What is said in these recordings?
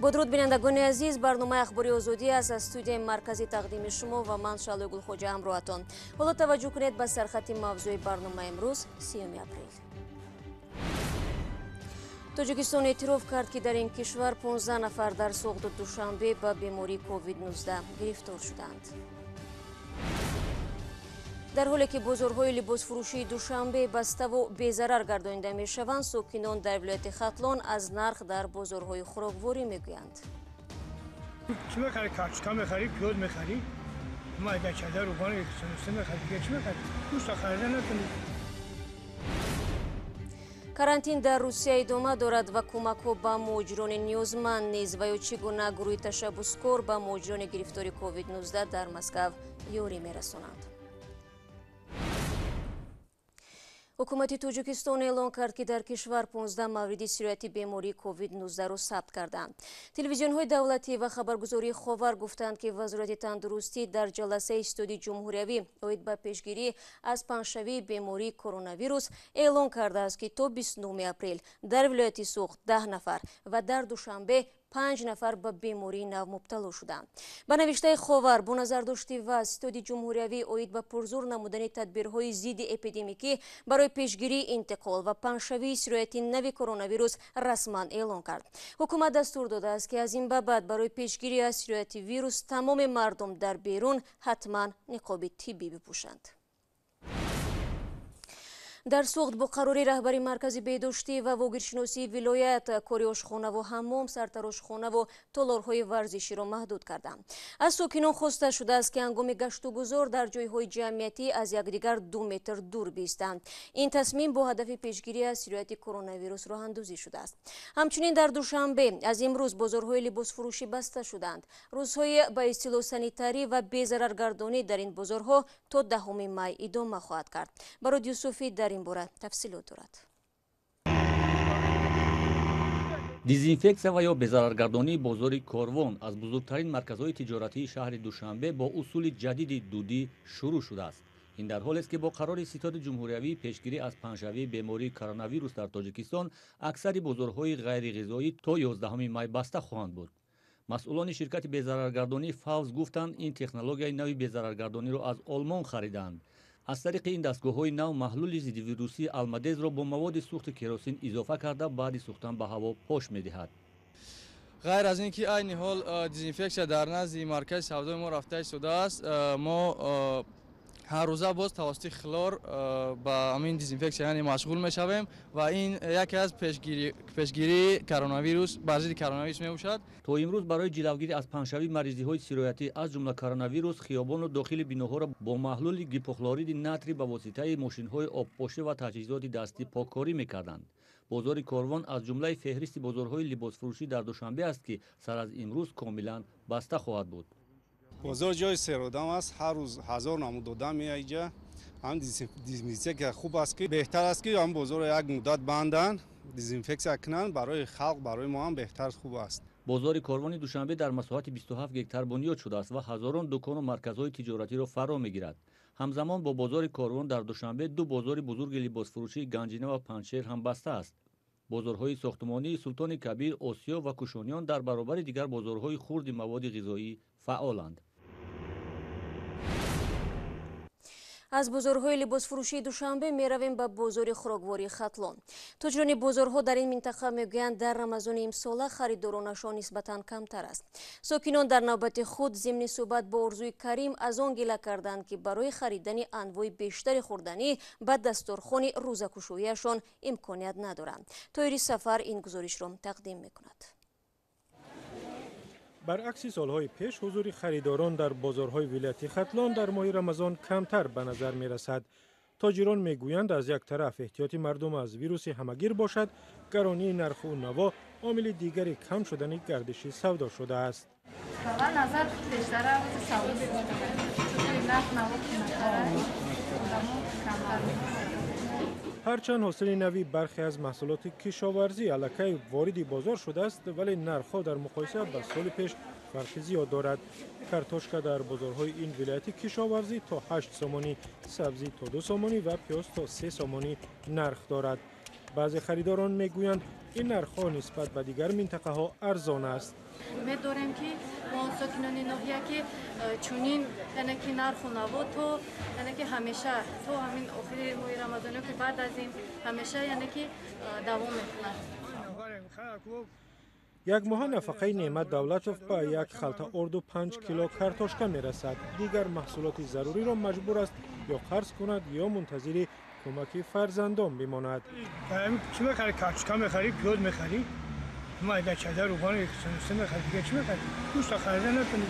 Бо дуруд бинандагони азиз, барномаи Ахбори Озодӣ аст аз студияи марказӣ тақдими шумо ва ман Шаълои Гулхоҷа ҳамроҳатон. Ҳоло таваҷҷӯҳ кунед ба сархати мавзӯи барномаи имрӯз, 3 апрел. Тоҷикистон эътироф кард, ки дар ин кишвар 15 нафар дар Суғду Душанбе ба бемории COVID-19 гирифтор шуданд. Дар ҳоле ки бозорҳои либосфурӯшии Душанбе баставу безарар гардонида мешаванд, сокинон дар вилояти Хатлон аз нарх дар бозорҳои хӯрокворӣ мегӯянд. Чӣ мехарӣ? Картошка мехарӣ, пиёз мехарӣ, майда чада, рӯғани сунусе мехарӣ, дига чӣ мехарӣ? Гӯшта харида натонӣ. Карантин дар Русия идома дорад ва кӯмакҳо ба муҳоҷирони ниёзманд низ ва ё чӣ гуна гурӯҳи ташаббускор ба муҳоҷирони гирифтори COVID-19 дар Москав ёрӣ мерасонанд. Ҳукумати Тоҷикистон эълон кард, ки дар кишвар 15 мавриди сирояти бемории COVID-19-ро сабт карданд. Телевизионҳои давлатӣ ва хабаргузории Ховар гуфтанд, ки Вазорати тандурустӣ дар ҷаласаи истоди ҷумҳуриявӣ оид ба пешгирӣ аз паҳншавии бемории коронавирус эълон кардааст, ки то 29 апрел дар вилояти Суғд 10 нафар ва дар Душанбе 5 нафар ба бемории нав мубтало шуданд. Ба навиштаи Ховар, бо назардошти вазъ истоди ҷумҳуриявӣ оид ба пурзур намудани тадбирҳои зидди эпидемикӣ барои пешгирии интиқол ва паҳншавии сирояти нави коронавирус расман эълон кард. Ҳукумат дастур додааст, ки аз ин ба баъд барои пешгирӣ аз сирояти вирус тамоми мардум дар берун ҳатман ниқоби тиббӣ бипӯшанд. Дар Суғд бо қарори раҳбари маркази беҳдоштӣ ва вогиршиносии вилоят кори ошхонаву ҳаммом, сартарошхонаву толорҳои варзиширо маҳдуд карданд. Аз сокинон хоста шудааст, ки ҳангоми гаштугузор дар ҷойҳои ҷамъиятӣ аз якдигар 2 метр дур биистанд. Ин тасмим бо ҳадафи пешгирӣ аз сирояти коронавирус роҳандозӣ шудааст. Ҳамчунин дар Душанбе аз имрӯз бозорҳои либосфурӯшӣ баста шуданд. Рӯзҳои ба истилоҳ санитарӣ ва безараргардонӣ дар ин бозорҳо то 10 май идома хоҳад кард. Барод Юсуфӣ дар ин бора тафсилот дорад. Дезинфексия ва ё безараргардонии бозори Корвон аз бузургтарин марказҳои тиҷоратии шаҳри Душанбе бо усули ҷадиди дудӣ шурӯъ шудааст. Ин дар ҳолест, ки бо қарори ситоди ҷумҳуриявии пешгирӣ аз паҳншавии бемории коронавирус дар Тоҷикистон аксари бозорҳои ғайриғизоӣ то 11 май баста хоҳанд буд. Масъулони ширкати безараргардонии Фавз гуфтанд, ин технологияи нави безараргардониро аз Олмон харидаанд. Аз тариқи ин дастгоҳҳои нав маҳлули зиддивирусии алмадезро бо маводи сӯхти керосин изофа карда баъди сӯхтан ба ҳаво пош медиҳад. Ғайр аз ин ки айни ҳол дезинфексия дар назди маркази савдои мо рафта истодааст, мо ҳар рӯза боз тавассути хлор ба ҳамин дезинфексия яъне машғул мешавем ва ин яке аз пешгирии коронавирус бар зидди коронавирус мебошад. То имрӯз барои ҷилавгирӣ аз паҳншавии маризиҳои сироятӣ аз ҷумла коронавирус хиёбону дохили биноҳоро бо маҳлули гипохлориди натрий ба воситаи мошинҳои обпошӣ ва таҷҳизоти дастӣ поккорӣ мекарданд. Бозори Корвон аз ҷумлаи феҳристи бозорҳои либосфурӯшӣ дар Душанбе аст, ки сар аз имрӯз комилан баста хоҳад буд. Бозор ҷои серодам аст, ҳар рӯз 1000 намуд одам меояд инҷа. Ҳам дезинфексия хуб аст, ки беҳтар аст, ки ҳам бозорро як муддат банданд, дезинфексия кунанд, барои халқ, барои мо ҳам беҳтар хуб аст. Бозори Корвони Душанбе дар масоҳати 27 гектар бунёд шудааст ва ҳазорон дукону марказҳои тиҷоратиро фаро мегирад. Ҳамзамон бо бозори Корвон дар Душанбе ду бозори бузурги либосфурӯшии Ганҷина ва Панҷшер ҳам баста аст. Бозорҳои сохтмонии Султони Кабир, Осиё ва Кушониён дар баробари дигар бозорҳои хурди маводи ғизоӣ фаъоланд. Аз бозорҳои либосфурӯшии Душанбе меравем ба бозори хӯроквории Хатлон. Тоҷирони бозорҳо дар ин минтақа мегӯянд, дар рамазони имсола харидоронашон нисбатан камтар аст. Сокинон дар навбати худ зимни суҳбат бо Орзуи Карим аз он гила карданд, ки барои харидани анвои бештари хӯрданӣ ба дастурхони рӯзакушоияшон имконият надоранд. Тоири Сафар ин гузоришро тақдим мекунад. Баръакси солҳои пеш, ҳузури харидорон дар бозорҳои вилояти Хатлон дар моҳи Рамазон камтар ба назар мерасад. Тоҷирон мегӯянд, аз як тараф эҳтиёти мардум аз вируси ҳамагир бошад, гаронии нарху наво омили дигари кам шудани гардиши савдо шудааст. Ба назар пештара савдо бештар, чунки нарх наво қиматтар аст, одамо камтар мехаранд. Ҳарчанд ҳосили нави бархе аз маҳсулоти кишоварзӣ аллакай вориди бозор шудааст, вале нархҳо дар муқоиса ба соли пеш фарқи зиёд дорад. Картошка дар бозорҳои ин вилояти кишоварзӣ то 8 сомонӣ, сабзӣ то 2 сомонӣ ва пиёз то 3 сомонӣ нарх дорад. Баъзе харидорон мегӯянд, ин нархҳо нисбат ба дигар минтақаҳо арзон аст. Умед дорем, ки мо сокинони ноҳия ки чунин, яъне ки нарху наво то, яъне ки ҳамеша то ҳамин охири моҳи Рамазониё ки баъд аз ин ҳамеша, яъне ки давом мекунад. Як моҳа нафақаи Неъмат Давлатов ба як халта орду 5 кило картошка мерасад. Дигар маҳсулоти заруриро маҷбур аст ё қарз кунад, ё мунтазири кӯмаки фарзандон бимонад. Чӣ мехарӣ? Картошка мехарӣ, пиёз мехарӣ, майда чайда, рӯғани мехарӣ, дига чӣ мехарӣ? Гӯшта харида натонӣ.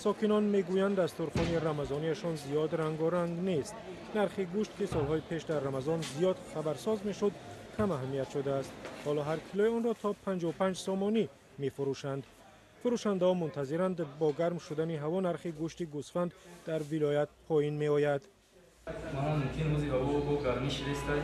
Сокинон мегӯянд, дастурхони рамазонияшон зиёд рангоранг нест. Нархи гӯшт, ки солҳои пеш дар Рамазон зиёд хабарсоз мешуд, кам аҳамият шудааст. Ҳоло ҳар килои онро то 55 сомонӣ мефурӯшанд. Фурӯшандаҳо мунтазиранд, бо гарм шудани ҳаво нархи гӯшти гӯсфанд дар вилоят поин меояд. Мумкин рӯзи ҳаво бо гармӣ шидестай,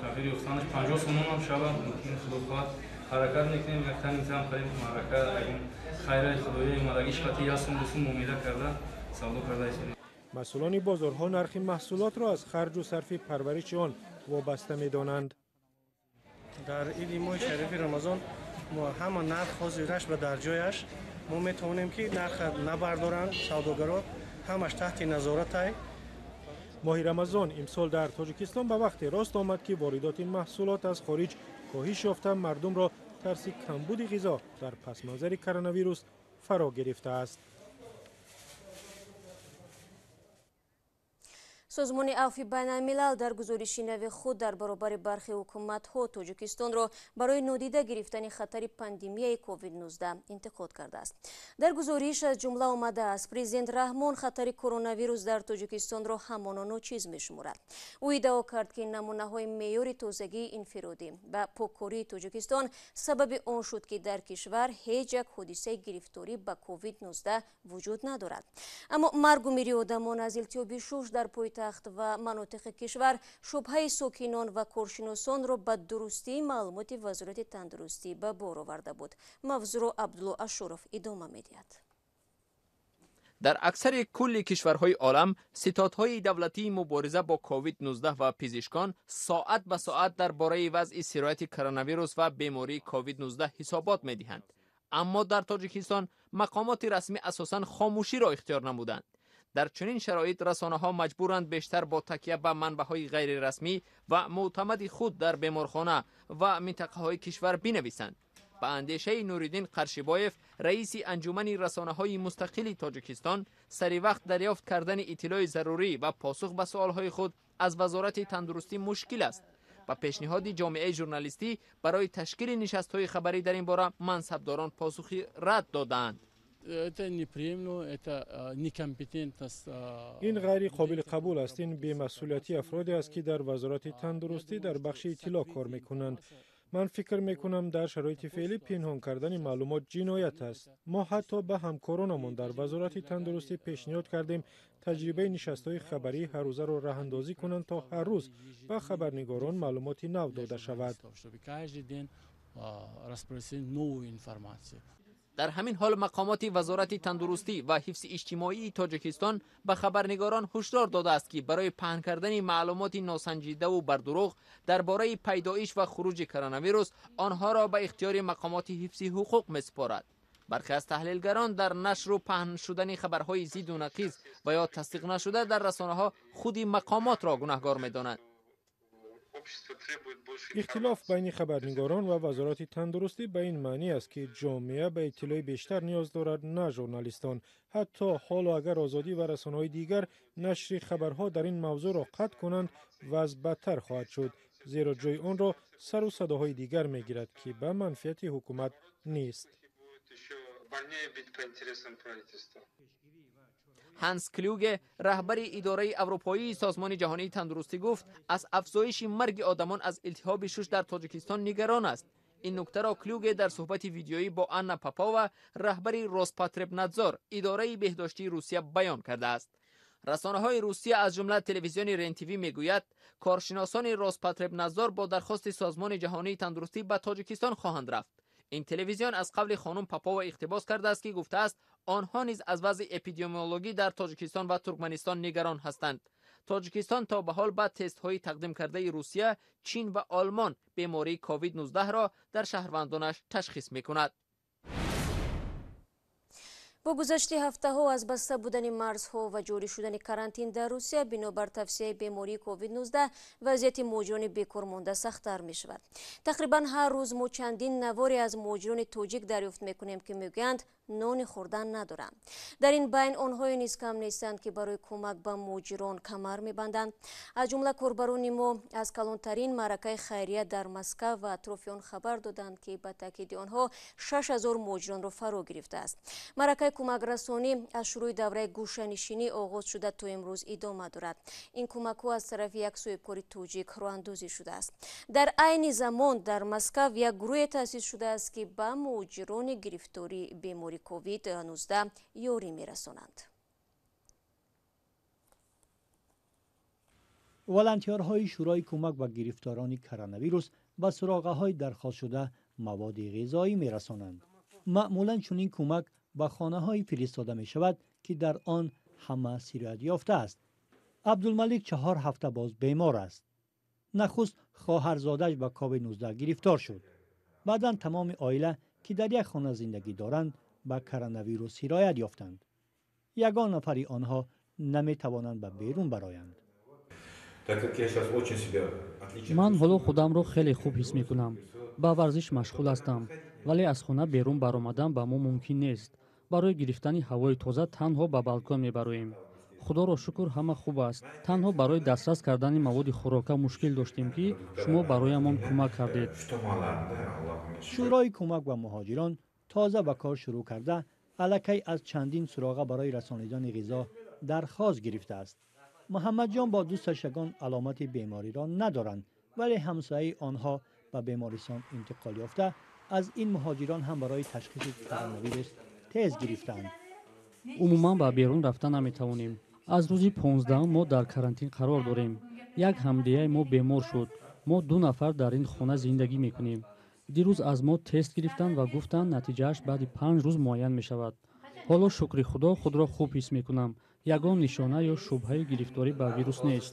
тағйир ёфтанаш 50 сомон ҳам шавад мумкин. Худо хоҳад, ҳаракат мекунем, як тани зам харем, маърака ягон хайраи худои омадагиш қати як сум, 2 сум муомила карда савдо карда истодем. Масъулони бозорҳо нархи маҳсулотро аз харҷу сарфи парвариши он вобаста медонанд. Дар иди моҳи шарифи Рамазон ҳама нарх ҳозираш ба дар ҷояш. Мо метавонем, ки нарха набардоранд савдогаро, ҳамаш таҳти назоратай. Моҳи Рамазон имсол дар Тоҷикистон ба вақте рост омад, ки воридоти маҳсулот аз хориҷ коҳиш ёфта, мардумро тарси камбуди ғизо дар пасманзари коронавирус фаро гирифтааст. Созмони Авфи Байналмилал дар гузориши нави худ дар баробари бархе ҳукуматҳо Тоҷикистонро барои нодида гирифтани хатари пандемияи COVID-19 интиқод кардааст. Дар гузориш аз ҷумла омадааст, президент Раҳмон хатари коронавирус дар Тоҷикистонро ҳамоно ночиз мешуморад. Ӯ иддао кард, ки намунаҳои меъёри тозагии инфиродӣ ба поккории Тоҷикистон сабаби он шуд, ки дар кишвар ҳеҷ як ҳодисаи гирифторӣ ба COVID-19 вуҷуд надорад. Аммо маргу мири одамон аз илтиҳоби шуш дар пойтахт ва манотиқи кишвар шубҳаи сокинон ва коршиносонро ба дурустии маълумоти Вазорати тандурустӣ ба бор оварда буд. Мавзӯъро Абдулло Ашуров идома медиҳад. Дар аксари кулли кишварҳои олам ситодҳои давлатии мубориза бо COVID-19 ва пизишкон соат ба соат дар бораи вазъи сирояти коронавирус ва бемории COVID-19 ҳисобот медиҳанд. Аммо дар Тоҷикистон мақомоти расмӣ асосан хомӯширо ихтиёр намуданд. Дар чунин шароит расонаҳо маҷбуранд бештар бо такя ба манбаъҳои ғайрирасмӣ ва мӯътамади худ дар беморхона ва минтақаҳои кишвар бинависанд. Ба андешаи Нуриддин Қаршибоев, раиси Анҷумани расонаҳои мустақили Тоҷикистон, сари вақт дарёфт кардани иттилои зарурӣ ва посух ба суолҳои худ аз Вазорати тандурустӣ мушкил аст. Ба пешниҳоди ҷомеаи журналистӣ барои ташкили нишастҳои хабарӣ дар ин бора мансабдорон посухи рад додаанд. Это неприемлемо, это некомпетентность. Ин ғайри қобили қабул аст. Ин бемасъулияти афроде аст, ки дар Вазорати тандурустӣ дар бахши иттилоъ кор мекунанд. Ман фикр мекунам, дар шароити феълӣ пинҳон кардани маълумот ҷиноят аст. Мо ҳатто ба ҳамкоронамон дар Вазорати тандурустӣ пешниҳод кардем, таҷрибаи нишастҳои хабарии ҳаррӯзаро роҳандозӣ кунанд, то ҳар рӯз ба хабарнигорон маълумоти нав дода шавад. Новую информацию. Дар ҳамин ҳол мақомоти Вазорати тандурустӣ ва ҳифзи иҷтимоии Тоҷикистон ба хабарнигорон ҳушдор додааст, ки барои паҳн кардани маълумоти носанҷидаву бардурӯғ дар бораи пайдоиш ва хуруҷи коронавирус онҳоро ба ихтиёри мақомоти ҳифзи ҳуқуқ месупорад. Бархе аз таҳлилгарон дар нашру паҳн шудани хабарҳои зидду нақиз ва ё тасдиқ нашуда дар расонаҳо худи мақомотро гунаҳгор медонанд. Ихтилоф байни хабарнигорон ва Вазорати тандурустӣ ба ин маънӣ аст, ки ҷомеа ба иттилои бештар ниёз дорад, на журналистон. Ҳатто ҳоло агар Озодӣ ва расонаҳои дигар нашри хабарҳо дар ин мавзӯъро қатъ кунанд, вазъ бадтар хоҳад шуд, зеро ҷои онро сару садоҳои дигар мегирад, ки ба манфиати ҳукумат нест. Ҳанс Клюге, раҳбари идораи аврупоии Созмони ҷаҳонии тандурустӣ, гуфт, аз афзоиши марги одамон аз илтиҳоби шуш дар Тоҷикистон нигарон аст. Ин нуктаро Клюге дар суҳбати видеоӣ бо Анна Попова, раҳбари Роспотребнадзор, идораи беҳдоштии Русия, баён кардааст. Расонаҳои Русия аз ҷумла телевизиони РЕН-ТВ мегӯяд, коршиносони Роспотребнадзор бо дархости Созмони ҷаҳонии тандурустӣ ба Тоҷикистон хоҳанд рафт. Ин телевизион аз қавли хонум Попова иқтибос кардааст, ки гуфтааст, онҳо низ аз вазъи эпидемиологӣ дар Тоҷикистон ва Туркманистон нигарон ҳастанд. Тоҷикистон то ба ҳол ба тестҳои тақдим кардаи Русия, Чин ва Олмон бемории COVID-19-ро дар шаҳрвандонаш ташхис мекунад. Бо гузашти ҳафтаҳо аз баста будани марзҳо ва ҷорӣ шудани карантин дар Русия бинобар тавсияи бемории COVID-19 вазъияти муҳоҷирони бекор монда сахттар мешавад. Тақрибан ҳар рӯз мо чандин наворе аз муҳоҷирони тоҷик дарёфт мекунем, ки мегӯянд нони хӯрдан надоранд. Дар ин байн онҳое низ кам нестанд, ки барои кӯмак ба муҳоҷирон камар мебанданд. Аз ҷумла корбарони мо аз калонтарин маъракаи хайрия дар Москав ва атрофи он хабар доданд, ки ба таъкиди онҳо 6000 муҳоҷиронро фаро гирифтааст. Маъракаи кӯмакрасонӣ аз шурӯи давраи гӯшанишинӣ оғоз шуда то имрӯз идома дорад. Ин кӯмакҳо аз тарафи як соҳибкори тоҷик роҳандозӣ шудааст. Дар айни замон дар Москав як гурӯҳе таъсис шудааст, ки ба муҳоҷирони гирифтори беморӣ COVID-19 ёрӣ мерасонанд. Волонтёрҳои Шӯрои кӯмак ба гирифторони коронавирус ба суроғаҳои дархостшуда маводи ғизоӣ мерасонанд. Маъмулан чунин кӯмак ба хонаҳое фиристода мешавад, ки дар он ҳама сироят ёфтааст. Абдулмалик 4 ҳафта боз бемор аст. Нахуст хоҳарзодааш ба COVID-19 гирифтор шуд. Баъдан тамоми оила, ки дар як хона зиндагӣ доранд, ба коронавирус сироят ёфтанд. Ягон нафари онҳо наметавонанд ба берун бароянд. Ман ҳоло худамро хеле хуб ҳис мекунам. Ба варзиш машғул ҳастам, вале аз хона берун баромадан ба мо мумкин нест. Барои гирифтани ҳавои тоза танҳо ба балкон мебароем. Худоро шукр, ҳама хуб аст. Танҳо барои дастрас кардани маводи хӯрока мушкил доштем, ки шумо бароямон кӯмак кардед. Шӯрои кӯмак ба муҳоҷирон тоза ба кор шурӯъ карда, аллакай аз чандин суроға барои расонидани ғизо дархост гирифтааст. Муҳаммадҷон бо дӯсташ ягон аломати бемориро надоранд, вале ҳамсояи онҳо ба бемористон интиқол ёфта, аз ин муҳоҷирон ҳам барои ташхиси коронавирус тез гирифтаанд. Умуман ба берун рафта наметавонем. Аз рӯзи 15 мо дар карантин қарор дорем. Як ҳамдияи мо бемор шуд. Мо 2 нафар дар ин хона зиндагӣ мекунем. Дирӯз аз мо тест гирифтанд ва гуфтанд, натиҷааш баъди 5 рӯз муайян мешавад. Ҳоло шукри Худо худро хуб ҳис мекунам. Ягон нишона ё шубҳаи гирифторӣ ба вирус нест.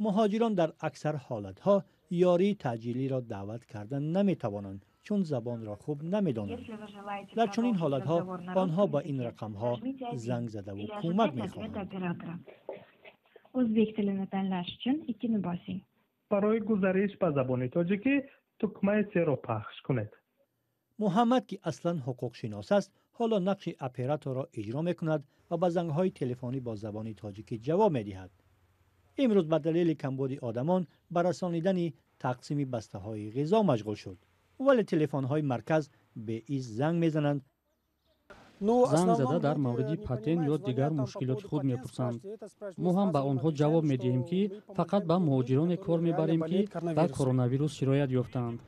Муҳоҷирон дар аксар ҳолатҳо ёрии таъҷилиро даъват карда наметавонанд, чун забонро хуб намедонанд. Дар чунин ҳолатҳо онҳо ба ин рақамҳо занг задаву кӯмак мехоҳанд. O'zbek tilini tanlash uchun 2-ni bosing. Барои гузариш ба забони тоҷикӣ тукмаи 3-ро пахш кунед. Муҳаммад, ки аслан ҳуқуқшинос аст, ҳоло нақши операторро иҷро мекунад ва ба зангҳои телефонӣ бо забони тоҷикӣ ҷавоб медиҳад. Имрӯз ба далели камбуди одамон ба расонидани тақсими бастаҳои ғизо машғул шуд, вале телефонҳои марказ беиз занг мезананд. Занг зада дар мавриди патент ё дигар мушкилоти худ мепурсанд. Мо ҳам ба онҳо ҷавоб медиҳем, ки фақат ба муҳоҷироне кор мебарем, ки ба коронавирус сироят ёфтаанд.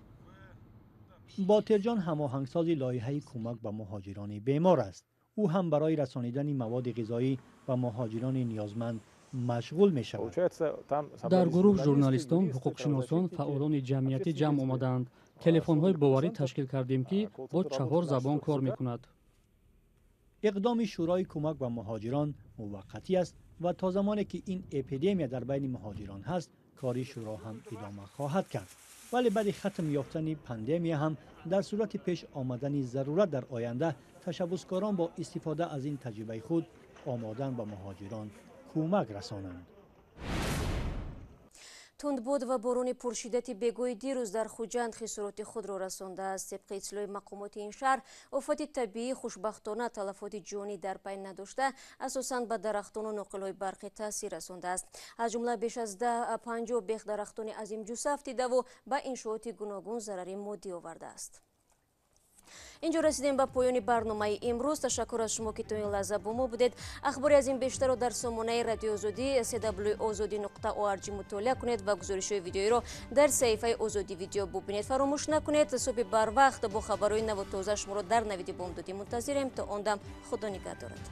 Ботирҷон ҳамоҳангсози лоиҳаи кӯмак ба муҳоҷирони бемор аст. Ӯ ҳам барои расонидани маводи ғизоӣ ба муҳоҷирони ниёзманд машғул мешавад. Дар гурӯҳ журналистон, ҳуқуқшиносон, фаъолони ҷамъиятӣ ҷамъ омадаанд. Телефонҳои боварӣ ташкил кардем, ки бо 4 забон кор мекунад. Иқдоми Шӯрои кӯмак ба муҳоҷирон муваққатӣ аст ва то замоне ки ин эпидемия дар байни муҳоҷирон ҳаст, кори шӯро ҳам идома хоҳад кард. Вале баъди хатм ёфтани пандемия ҳам дар сурати пеш омадани зарурат дар оянда ташаббускорон бо истифода аз ин таҷрибаи худ омодаанд ба муҳоҷирон кӯмак расонанд. Тундбод ва борони пуршиддати бегоҳи дирӯз дар Хуҷанд хисороти худро расондааст. Тибқи иттилои мақомоти ин шаҳр, офати табиӣ хушбахтона талафоти ҷонӣ дар пай надошта, асосан ба дарахтону ноқилҳои барқӣ таъсир расондааст. Аз ҷумла беш аз 50 бех дарахтони азимҷусса афтидаву ба иншооти гуногун зарари моддӣ овардааст. Инҷо расидем ба поёни барномаи имрӯз. Ташаккур аз шумо, ки то ин лаҳза бо мо будед. Ахбори аз ин бештарро дар сомонаи Радиои Озодӣ cw.ozodi.org мутолиа кунед ва гузоришҳои видеоиро дар саҳифаи Озодӣ видео бубинед. Фаромӯш накунед, субҳи барвақт бо хабарҳои наву тоза шуморо дар навиди бомдодӣ мунтазирем. То он дам Худо нигаҳдорад.